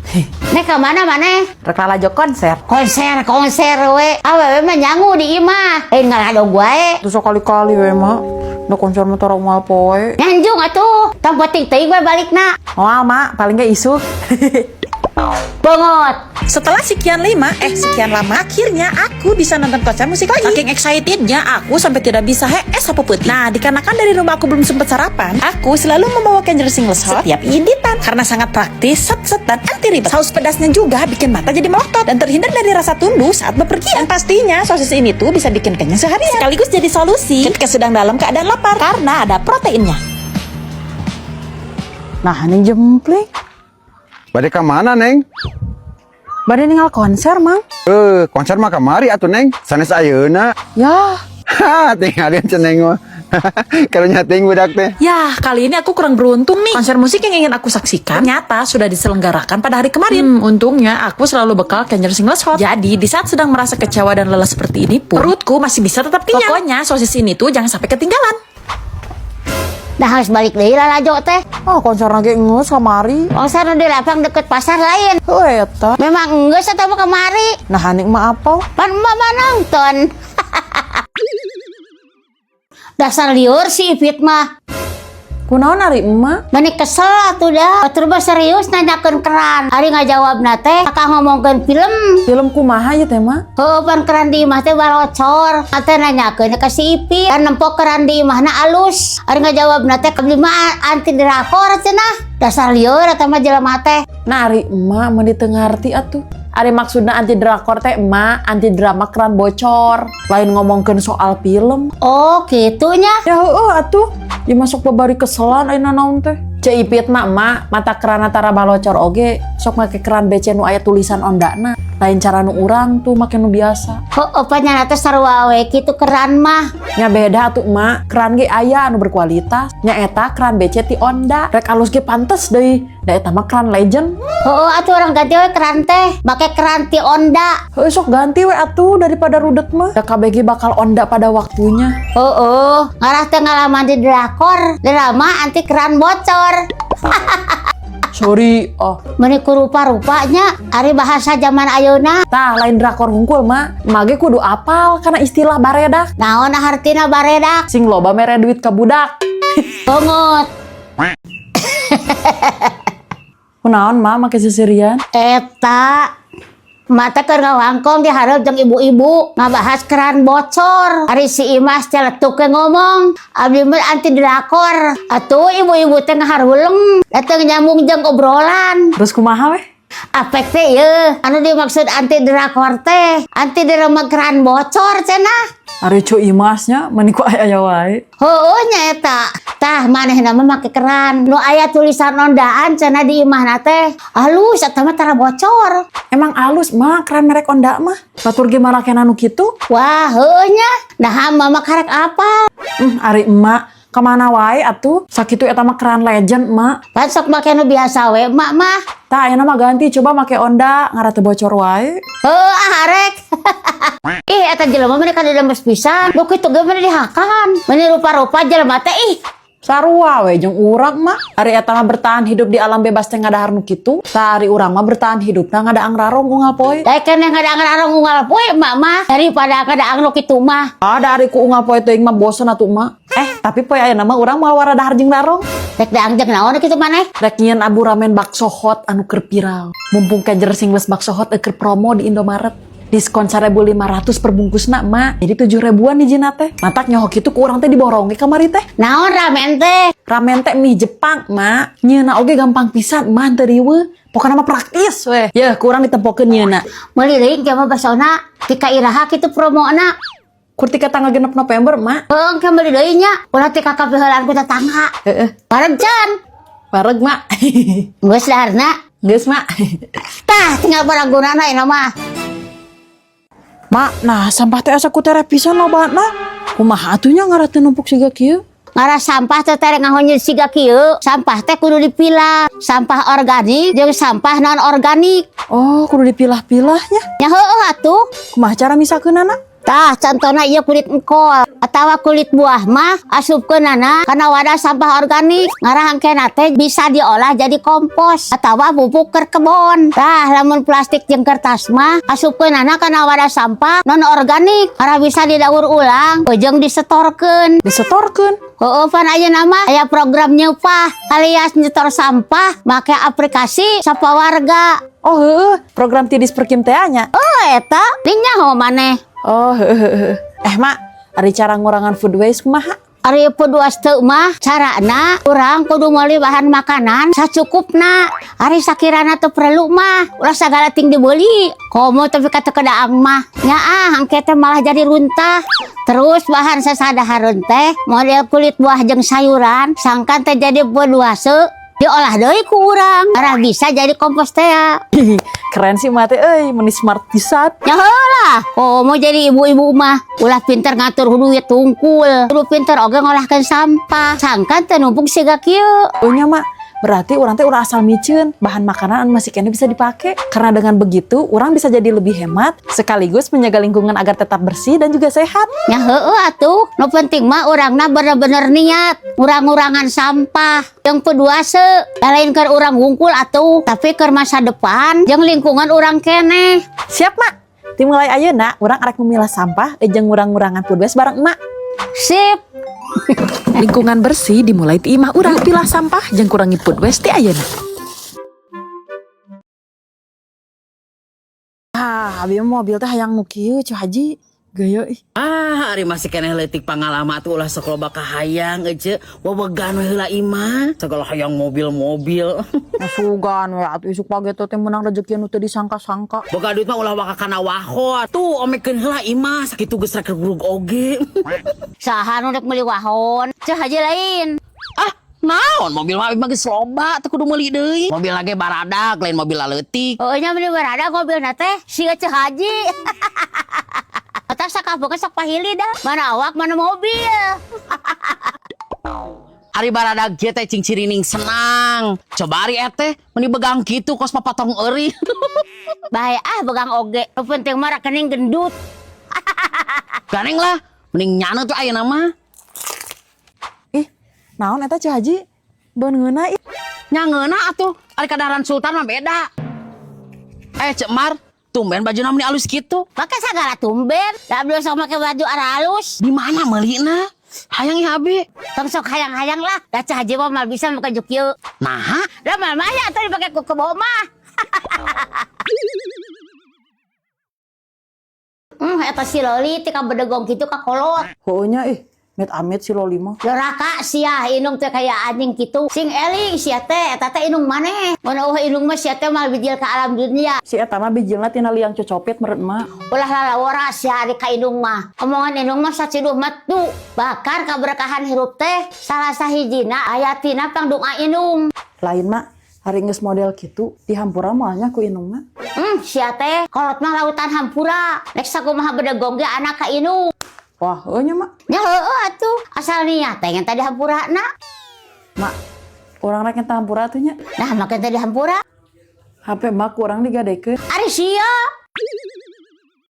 Nek ka mana maneh? Rek lalajo konser. Konser konser we. Awewe mah nyangu di imah. Eh, ngaladog wae. Tuh sekali-kali we, Mak. Da konser mah tara unggal poe. Nyanjung atuh. Tong penting teuing we balikna. Moal, Mak, paling ge isuk. Banget. Setelah sekian lama, akhirnya aku bisa nonton konser musik lagi. Saking excitednya, aku sampai tidak bisa hees apa peuting. Nah, dikarenakan dari rumah aku belum sempat sarapan, aku selalu membawa Kenjer Singles Hot setiap editan. Karena sangat praktis, set-set, dan anti ribet. Saus pedasnya juga bikin mata jadi melotot dan terhindar dari rasa tunduh saat bepergian. Dan pastinya sosis ini tuh bisa bikin kenyang seharian. Sekaligus jadi solusi ketika sedang dalam keadaan lapar karena ada proteinnya. Nah, ini jempling. Bade ka mana, Neng? Bade ningal konser, Mang. Eh, konser mah kamari atuh, Neng. Sanes ayeuna. Ya. Ha, tinggalin ceneng mah. Karunya teuing budak teh. Ya, kali ini aku kurang beruntung nih. Konser musik yang ingin aku saksikan ternyata sudah diselenggarakan pada hari kemarin. Untungnya aku selalu bekal Kenjer Singles Hot. Jadi, di saat sedang merasa kecewa dan lelah seperti ini pun, perutku masih bisa tetap kenyang. Pokoknya, sosis ini tuh jangan sampai ketinggalan. Dah harus balik deui lalajo teh. Oh, konser lagi geus kamari. Konser nu di lapang deket pasar lain. Oh, eta. Memang geus eta mah kamari. Nah, haning mah apal? Pan emak mah nonton. Dasar lieur si Ipit mah. Kunaon ari emak? Meni kesel atuh dah. Batur mah serius nanyakeun keran. Ari ngajawabna teh kakak ngomongkeun film. Film kumaha ya teh, Mak? Heuh, pan keran di imah teh balocor. Ate nanyakeun ka si Ipit. Kan nempo keran di imahna alus. Ari ngajawabna teh abdi mah anti drakor cenah. Dasar lieur eta mah jelema teh. Nah, ari emak mah teu ngarti atuh. Ari maksudna anti drakor teh, emak, anti drama keran bocor. Lain ngomongkeun soal film. Oh, gitunya. Ya heueuh atuh. Ya masuk babari keselan ayeuna naon teh. Ceu Ipit mah, emak, mata keran tara balocor oge sok make keran BC nu aya tulisan Ondana. Lain cara nu urang tuh make nu biasa. Heueuh, panyana teh sarua we kitu keran mah. Nya beda atuh, Emak, keran ge aya anu berkualitas. Nya eta keran BC ti Onda. Rek alus ge pantes deui. Da eta mah keran legend. Heueuh atuh, urang ganti we keran teh. Make keran ti Onda. Heueuh, sok ganti we atuh daripada rudet mah. Da KBG bakal Onda pada waktunya. Heueuh, ngarah teh ngalaman di drakor, drama anti keran bocor. Sorry, oh. Meni ku rupa-rupanya ari bahasa zaman ayeuna. Tah, lain drakor hungkul, Mak. Emak ge kudu apal karena istilah baredak. Naon hartina baredak? Sing loba mere duit ka budak. Banget. Kunaon, Mak, make seserian? Eta mata keur ngawangkong di hareup jeung ibu-ibu ngabahas keran bocor. Ari si Imas celetuk ke ngomong, "Abdi mah anti drakor." Atuh ibu-ibu teh ngaharuleng, teu nyambung jeung obrolan. Terus kumaha weh? Apek teh ye, anu dimaksud anti drakor teh, anti drama keran bocor cenah. Ari Ceu Imasnya meni ku aya aya wae. Heueuh, nya eta. Tah, manehna mah make keran nu aya tulisan Ondaan cenah di imahna teh. Halus eta mah, tara bocor. Emang alus, Mak, keran merek Onda mah. Batur ge marakena nu kitu. Wah, heueuh nya. Nah, mama karek apa? Ari emak kemana wae atuh? Sakitu eta mah keran legend, Mak. Pan sok make nu biasa we emak mah. Tah, ayeuna mah ganti, coba make Onda, ngarah teu bocor wae. Heueuh ah, arek. Ih, eta jelema mah kada lemes pisan. Nu kitu ge mah dihakan. Meni rupa-rupa jelema teh ih. Sarua we jeung urang, Mak. Ari eta mah bertahan hidup di alam bebas teh ngadahar nu kitu. Tah, ari urang mah bertahan hidupna ngadaang rarong unggal poe. Daek keneh ngadaang rarong unggal poe emak mah daripada ngadaang nu kitu mah. Ada ari ku unggal poe teuing mah bosen atuh, Mak. Eh, tapi poe ayeuna mah urang moal wara dahar jeung rarong. Rek daang jeung naon kitu maneh? Rek nyieun abu ramen bakso hot anu keur viral. Mumpung Kejer Singles bakso hot keur promo di Indomaret. Diskon 1.500 per bungkusna, Mak. Jadi 7 ribuan hijina teh. Matak nyoho kitu ku urang teh diborong ge kamari teh. Naon ramen teh? Ramen teh mie Jepang, Mak. Nyieunna oge gampang pisan, Mak, teu riweuh. Pokona mah praktis weh. Yeuh, ku urang ditempokeun nyieunna. Meuli deui engke mah basona. Tika iraha kitu promona? Kur tika tanggal 6 November, Mak. Heuh, engke meuli deui nya. Ulah tika kapiheulaan ku tetangga. Heeh. Bareng can. Bareng, Mak. Geus daharna? Geus, Mak. Tah, tinggal barang gunana ini mah. Mak, nah sampah teh asa ku tereh pisan lobana. Kumaha atuh nya ngarah teu numpuk siga kieu? Ngarah sampah teh tereh ngahonyeun siga kieu. Sampah teh kudu dipilah. Sampah organik jeung sampah non organik. Oh, kudu dipilah-pilahnya. Nya heueuh atuh. Kumaha cara misakeunana? Tah, contohna ieu kulit engkol atawa kulit buah mah asupkeunana kana wadah sampah organik. Ngarah engkena teh bisa diolah jadi kompos atawa pupuk keur kebon. Tah, lamun plastik jeung kertas mah asupkeunana kana wadah sampah non organik. Ngarah bisa didaur ulang jeung disetorkeun. Disetorkeun. Heeh, pan ayeuna mah aya program nyeupah alias nyetor sampah make aplikasi Sapawarga. Oh heueuh, program ti Disperkim teh nya. Oh, eta ning nyaho maneh. Oh heueuh heueuh. Eh, Mak, ari cara ngurangan food waste kumaha? Ari food waste mah carana urang kudu meuli bahan makanan sacukupna. Ari sakirana teu perlu mah ulah sagala ting dibeli. Komo tapi kata kedaang mah nya ah engke teh malah jadi runtah. Terus bahan sasadahareun teh model kulit buah jeung sayuran sangkan teh jadi food waste diolah deui ku urang arah bisa jadi kompos teh. Keren sih Mak teh euy, meni smart pisan. Ya lah, komo jadi ibu-ibu mah ulah pinter ngatur duit tungkul, kudu pinter oge ngolahkeun sampah. Sangkan teu numpuk siga kieu. Oh nya, Mak, berarti urang teh ulah asal miceun bahan makanan anu masih keneh bisa dipakai. Karena dengan begitu, urang bisa jadi lebih hemat sekaligus menjaga lingkungan agar tetap bersih dan juga sehat. Ya heueuh atuh, nu penting mah urangna bener-bener niat ngurang-ngurangan sampah. Yang peduase lain keur urang wungkul atuh, tapi keur masa depan jeung lingkungan urang keneh. Siap, Mak. Dimulai ayeuna, urang arek memilah sampah jeung ngurang-ngurangan food waste bareng Emak. Sip. Lingkungan bersih dimulai ti imah urang. Pilah sampah jeung kurangi food waste ti ayeuna. Ah, abi mah mobil teh hayang nu kieu, Cu Haji. Gaya ih. Ah, ari masih keneh leutik pangalaman tuh ulah sok loba kahayang ece. Wewegan we heula imah. Segala hayang mobil-mobil. Sugan we atuh isuk pagi teh menang rezeki anu teu disangka-sangka. Boga duit mah ulah waka kana wahot. Tuh omekeun heula imah sakitu geus rek gerug oge. Saha nu rek meuli wahon? Ceu Haji lain. Ah, naon mobil mah abi mah geus loba teu kudu meuli deui. Mobil lage baradak lain mobil leutik. Oh nya meuli barada mobilna teh siga Ceu Haji. Otak sakapokeun sok pahili dah. Mana awak mana mobil. Ari baradak kieu teh cing cirining senang. Coba ari teh meni begang kitu kos papatong eury. Bae ah begang oge. Nu penting mah rekening gendut. Ganeng lah, mending nyana tuh ayeuna mah. Ih, naon eta Cu Haji? Bon ngeunah ih. Nya ngeunah atuh, ari kadaharan sultan mah beda. Eh, Ceu Mar, tumben bajuna meni alus kitu. Pake sagala tumben. Da belum sok make baju aralus. Di mana meulina? Hayang ieu abi. Tong sok hayang-hayang lah. Da Ceu Haji mah moal bisa make juk kieu. Naha? Da moal maya atuh dipake ku kebo mah. Eta si Loli ti kabedegong kitu ka kolot. Heueuh nya ih, amit-amit si Loli mah. Doraka sia indung teh kaya anjing kitu. Sing eling sia teh eta teh indung maneh. Mun eueuh indung mah sia teh moal bijil ka alam dunia. Si eta mah bijilna tina liang cocopit meureun emak. Ulah lalawara sia ari ka indung mah. Omongan indung mah saciduh metu. Bahkan kaberkahan hirup teh salah sahijina aya tina pangdoa indung. Lain mak, hari geus model kitu dihampura moalnya ku indung mah. Sia teh kolot mah lautan hampura. Rek sakumaha bedegong ge anak ka indung. Wah, heueuh nya mak. Nya heueuh atuh, asal niat teh ngan tadi hampurana. Mak, urang rek nyenta hampura atuh nya. Nah, make tadi hampura. HP mak kurang digadekeun. Ari sia.